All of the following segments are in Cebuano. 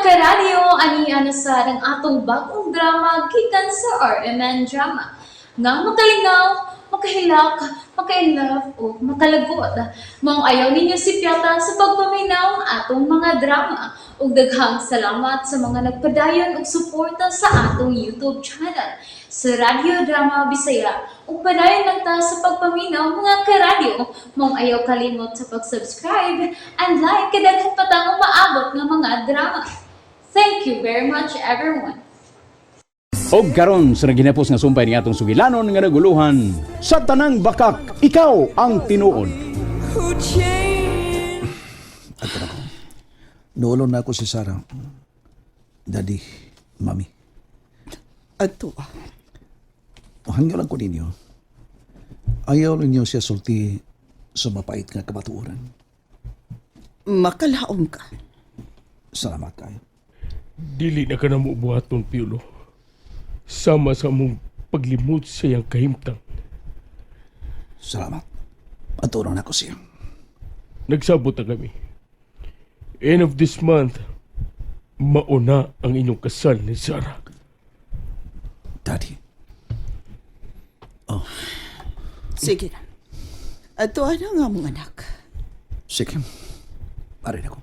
Karadyo, ani na sa ang atong bagong drama gikan sa RMN Drama. Nga makalingaw, makahilak, maka-inlove o makalagot. Maong ayaw ninyo sipyata sa pagpaminaw ang atong mga drama. Ug daghang salamat sa mga nagpadayon og suporta sa atong YouTube channel sa Radyo Drama Bisaya. Ug padayon lang ta sa pagpaminaw, mga karadyo. Maong ayaw kalimot sa pag-subscribe and like kay daghan pa tang umaabot nga mga drama. Thank you very much, everyone. Og karon sa naginapos nga sumpay ni atong sugilanon nga naguluhan sa tanang bakak, ikaw ang tinuod. Ato na ko. Nuulon na ako si Sarah. Daddy, Mami. Ato ah. Hangyo lang ko ninyo. Ayaw ninyo siya sulti sa mapait nga kamatuoran. Makalaom ka. Salamat kayo. Dili na ka na mo buhaton, Piolo. Sama sa mong paglimot sa iyang kahimtang. Salamat. Ato na ako siya. Nagsabot na kami. End of this month, mauna ang inyong kasal ni Sarah. Daddy. Sige na. Ato na nga mong anak. Sige. Pare na ko.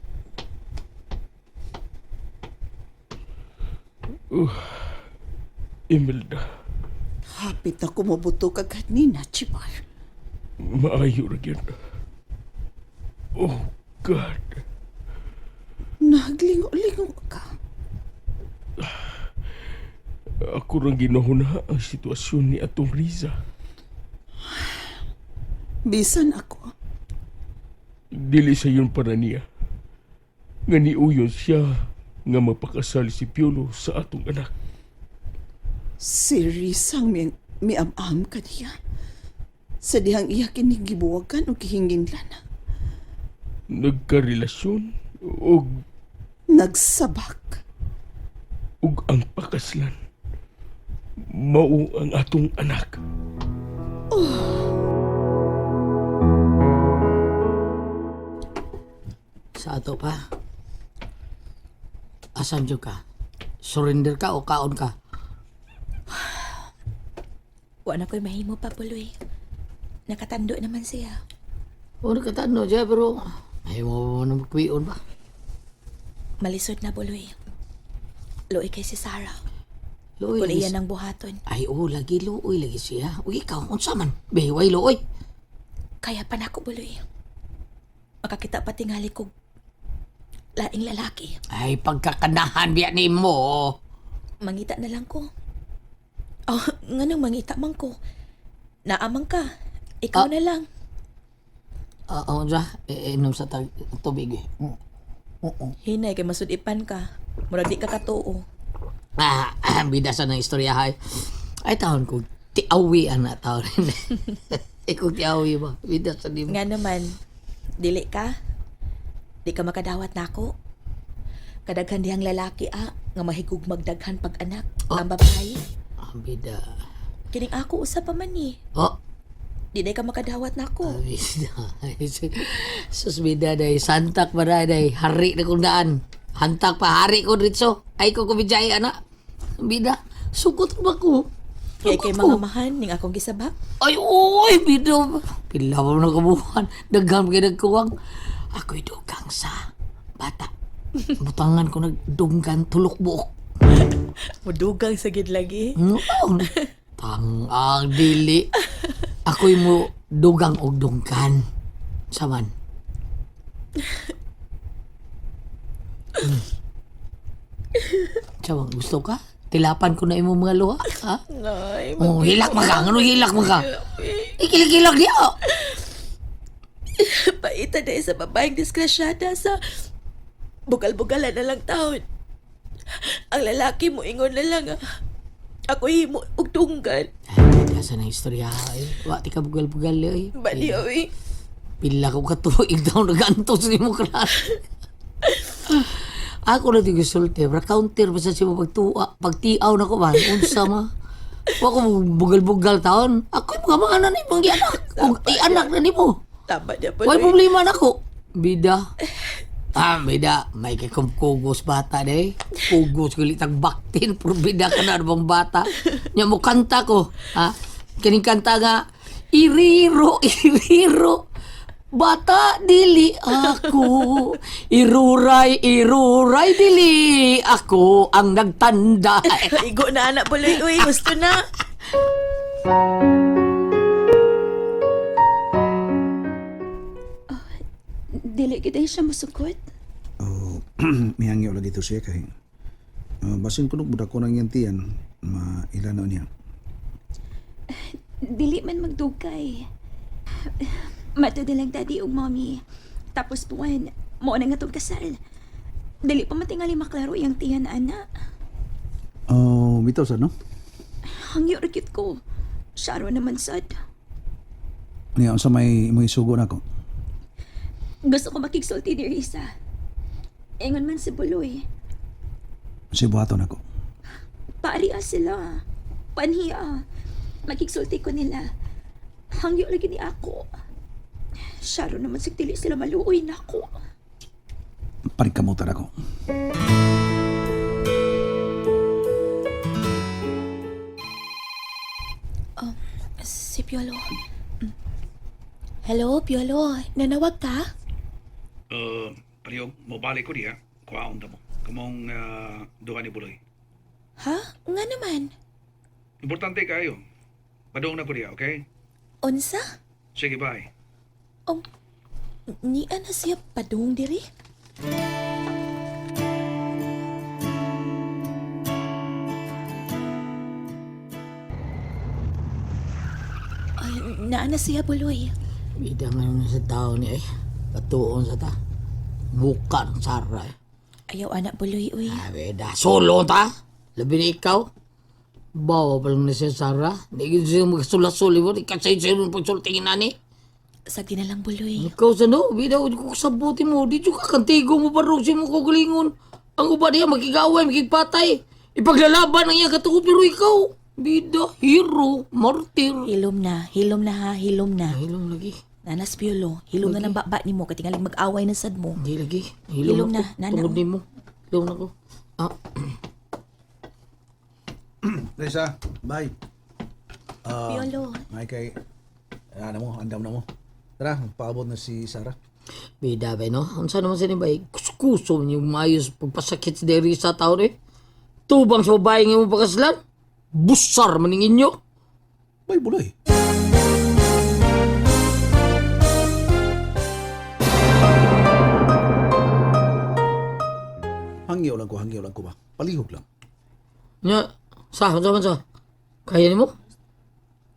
Imelda, Hapit ako mabuto ka kanina, Chimar. Maayo ra gyud. Oh, God. Naglingo-lingo ka. Ako rang ginahuna ang sitwasyon ni atong Riza. Bisan ako. Dili sa yun para niya. Nga niuyon siya nga mapakasal si Piolo sa atong anak. Si Rizang mi miam-am ka niya. Sa dihang iya kinigibuwagan o gihinginlan. Nagkarelasyon og Nagsabak. Ug ang pakaslan. Mao ang atong anak. Sa ato pa. Asan jud ka? Surrender ka o kaon ka? Wa na ko'y mahimo pa, Puloy. Nakatando naman siya. O nakatano siya pero ay mo na magkuion ba? Malisod na, Puloy. Luoy kay si Sarah. Luoy Kung lagi iya si- nang buhaton. Ay oo, lagi luoy lagi siya. Uy, ikaw unsa man? Beway luoy. Kaya pa nako, Buloy. Makakita pa tingali kog laing lalaki. Ay pagkakanahan biya nimo. Mangita na lang ko. Oh, nganong mangita man ko? Naamang ka. Ikaw Ah. na lang. Ah, uh, unsa? Eh, inom sa tubig eh. Hinay kay masudipan ka. Murag di ka katuo. Ah, ah, bida sa ng istorya hay. Ay taon ko tiawi ana taon. Ikaw tiawi ba? Bida sa nimo. Nga naman, dili ka. Di ka makadawat nako. Kadaghan dihang lalaki ah, nga mahigug magdaghan pag anak Oh. ang babae. Ah, bida. Kining ako usa pa man ni. Oh, Di na ka makadawat nako. bida. Sus bida day santak ba day hari na kong daan. Hantak pa hari ko dritso. Ay ko kubijay ana. Bida, sukot ba ko? Kay kay Sukot mga ko. mahan ning akong gisabak. Ay, oy, bida. Pila pa mo nakabuhan. Daghan kay nagkuwang. Ako'y dugang sa bata. Butangan ko nagdunggan tulok buok. Mudugang sa gid lagi. No. Tang ang dili. Ako'y mo dugang og dungkan. Saman. Saman, gusto ka? Tilapan ko na imong mga luha, ha? Ay, Oh, hilak man ka. Ngano hilak man ka? Ikilig-hilak diya. paita na sa babaeng disgrasyada sa bugal-bugalan na lang taon. Ang lalaki mo ingon na lang ah. Ako himo og dunggan. Ay, asa na istorya ay. Wa ti ka bugal-bugal ay. Bali oy. Pila ko katuig daw nagantos ni mo klase. Ako na tigisulti, bra counter ba sa siya pagtuwa, pagtiaw na ko ba, unsa ma. Wa ko bugal-bugal taon. Ako mga mga anak ni mong anak. Ug anak na nimo. Tama niya Way Puloy. problema nako. Bida. Ah, bida, may kay kugos bata day. Kugos kulit ang baktin, pero bida ka na bang bata. Nya mo kanta ko, ha? Kining kanta nga, iriro, iriro. Bata, dili ako. Iruray, iruray, dili ako ang nagtanda. Igo na anak Buloy, uy, gusto na. Dili gid ay siya musukot. Oh, mihangyo lagi to siya kay basin kuno budak ko nang yantiyan mailano niya. Dili man magdugay. Mato lang daddy ug mommy. Tapos buwan, mao na nga tong kasal. Dili pa matingali maklaro iyang tiyan ana. Oh, bitaw sa no? Hangyo ra gyud ko. Saro naman sad. Niya unsa may imo isugo nako? Gusto ko makigsulti ni Risa. Ingon man si Buloy. Si buhaton nako. Paria sila. Panhiya. Makigsulti ko nila. Hangyo lagi ni ako. Saro naman sig dili sila maluoy nako. Panikamutan ako. Si Piolo. Hello, Piolo. Nanawag ka? Palihog, mobalik ko diha. Kuhaon ta mo. Kamong duha ni Buloy. Ha? Nga naman. Importante kayo. Padung na ko diha, okay? Unsa? Sige, bye. Niya na siya padung diri? Ay, naa na siya Buloy. Bida nga naman sa tao ni eh. Patuon sa ta. Buka ng sara eh. Ayaw anak Buloy, uy. Ah, bida. Solo ta. Labi na ikaw. Bawa pa lang na siya, Sara. Hindi ko siya magsulasuli mo. Kasi siya mo pagsultingin na ni. Sagdi na lang Buloy. Ikaw sa no, bida, ko sabuti mo. Di ka kantigo mo pa rin mo kagalingon. Ang uba niya, makigaway, makigpatay. Ipaglalaban ang iya katuko, pero ikaw, bida, hero, martir. Hilom na ha, hilom na. Hilom lagi. Nanas Piolo, hilom na ng baba ni mo katingaling mag-away na sad mo. Hindi lagi. Hilom, Hilom na, na, nana. Tungod nimo. Hilom na ko. Ah, Risa, bye. Piolo, Ay kay ano mo, andam na mo. Tara, paabot na si Sarah. Bida ba, no? Unsa naman sa ni bay? Kuskuso niyo maayos pagpasakit sa diri sa tao eh. Tubang sa babae nga mo pagkaslan. Busar maning inyo. Bye, Buloy. Hangyo lang ko ba? Palihog lang. Nya, sa, unsa man sa? Kaya nimo?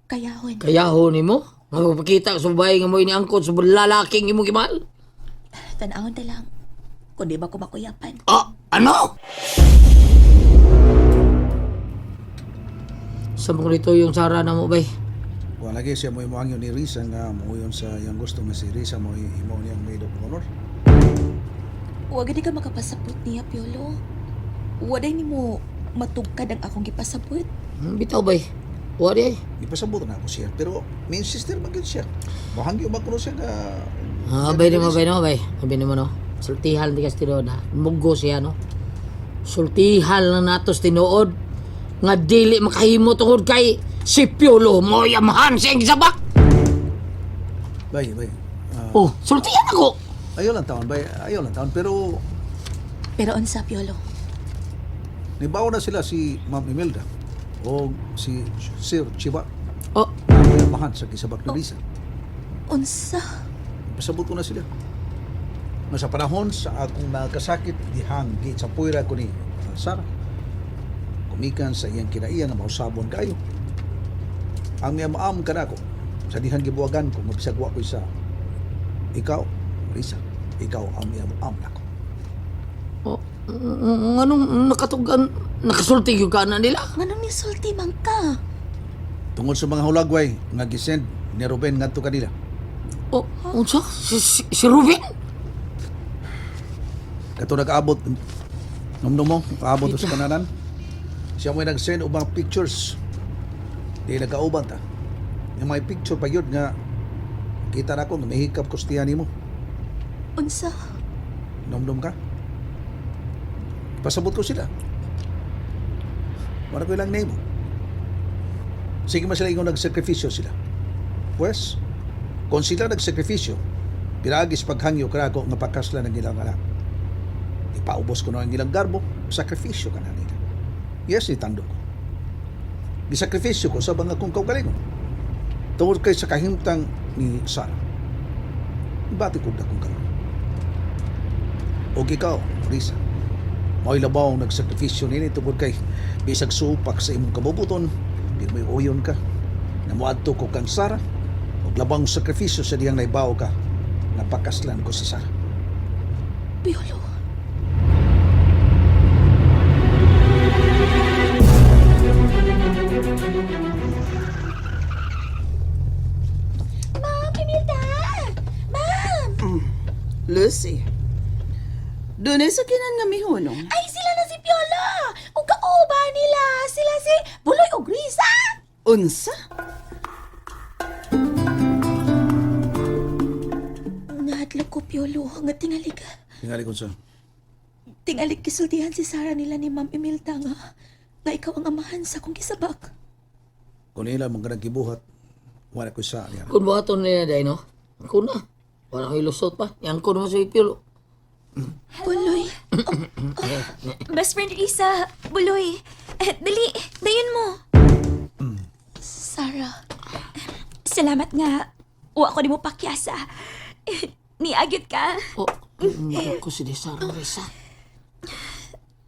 kayahon. Kaya ho nimo? Magpakita sa babae nga mo iniangkot sa lalaking imong gimahal. Tanahon ta lang. Kung di ba ko makuyapan. Ah, ano? Sa mga nito yung Sara na mo, bay. Wa lagi siya mo imo hangyo ni Risa nga moyon sa iyang gusto nga si Risa mo imo niyang maid of honor. Huwag gani ka makapasabot niya, Piolo. Waday ni mo matugkad ang akong gipasabot. Bitaw, bay. Wari ay. Ipasabot na ako siya pero may sister man gyud siya. Mohangyo man kuno siya nga. Ah, bay nimo, bay no, bay. Bay nimo no. Sultihan di kas tinuod ha. Muggo siya no. Sultihan lang nato sa tinuod nga dili makahimo tungod kay si Piolo mo yamahan siyang gisabak. Bay, bay. Oh, sultihan ako. Ayaw lang taon, bay. Ayaw lang taon pero Pero unsa, Piolo? nibaw na sila si Ma'am Imelda o si Sir Chiba. Oh, Ako yamahan sa kisabak ni Risa. Unsa? Pasabot ko na sila. Nga sa panahon sa akong nakasakit dihang gi sa puwira ko ni Sara. Kumikan sa iyang kinaiya nga mausabon kayo. Ang miamaam ka nako sa dihang gibuwagan ko mabisag wa ko isa. Ikaw, Risa, ikaw ang miamaam nako. oh anong nakatugan nakasulti yung kana nila? Nganong nisulti man ka? Tungod sa mga hulagway nga gisend ni Ruben ngadto kanila. Oh, unsa? Si Ruben? Kato nag-abot numnum mo, kaabot sa kananan. Siya mo'y nag-send ubang pictures. Di nagkauban ta. Yung may picture pa yun nga kita na ko nga mahikap ko sa tiyan nimo. Unsa? Nomdom ka? Pasabot ko sila. Wala ko ilang name mo. Sige man sila ingon nagsakripisyo sila. Pues, kung sila nagsakripisyo, piragis paghangyo krako nga pakasla ng ilang anak. Ipaubos ko na ang ilang garbo, sakripisyo ka na nila. Yes, itando ko. Gisakripisyo ko sa bang akong kaugalingon. Tungod kay sa kahimtang ni Sarah. Bati ko na kong karon. Og ikaw, Risa, mao'y labaw ang nagsakripisyo nini tungod kay bisag supak sa imong kabubuton, di may uyon ka. Namuadto ko kang Sara, og labang sakripisyo sa diyang naibaw ka, napakaslan ko si Sara. Piolo. Ma'am, Imelda! Ma'am! Lucy. Doon sa kinan nga mihunong. Ay, sila na si Piolo! Ug kauba nila! Sila si Buloy ug Risa! Unsa? Nahadlok ko, Piolo, nga tingali ka. Tingali ko sa Tingali kisultihan si Sarah nila ni Ma'am Imelda nga nga ikaw ang amahan sa akong gisabak. Kung nila mga naggibuhat, wala ko sa niya. Kung buhaton nila day, no? Ako na. Wala ko'y lusot pa. Yang ko naman sa ipilo. Buloy. Oh, oh. Best friend Risa, Buloy. Eh, dali, dayon mo. Sarah. Salamat nga. Wa ko nimo pakyasa. Eh, niagit ka. Oh, hindi ko si Desaro Risa.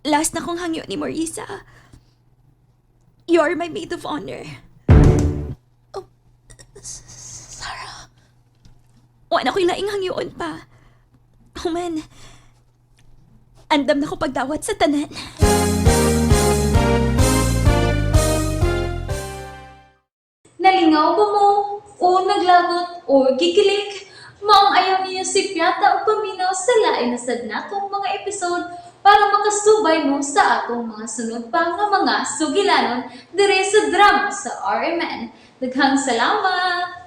Last na kong hangyo ni Marisa. You're my maid of honor. Oh, Sarah. Wa na ko'y laing hangyoon pa. Human, andam na ko pagdawat sa tanan. Nalingaw ba mo? O naglagot o gikilig? Maong ayaw niyo si Piata o paminaw sa lain na sad natong mga episode para makasubay mo sa atong mga sunod pa nga mga sugilanon dire sa drama sa RMN. Daghang salamat!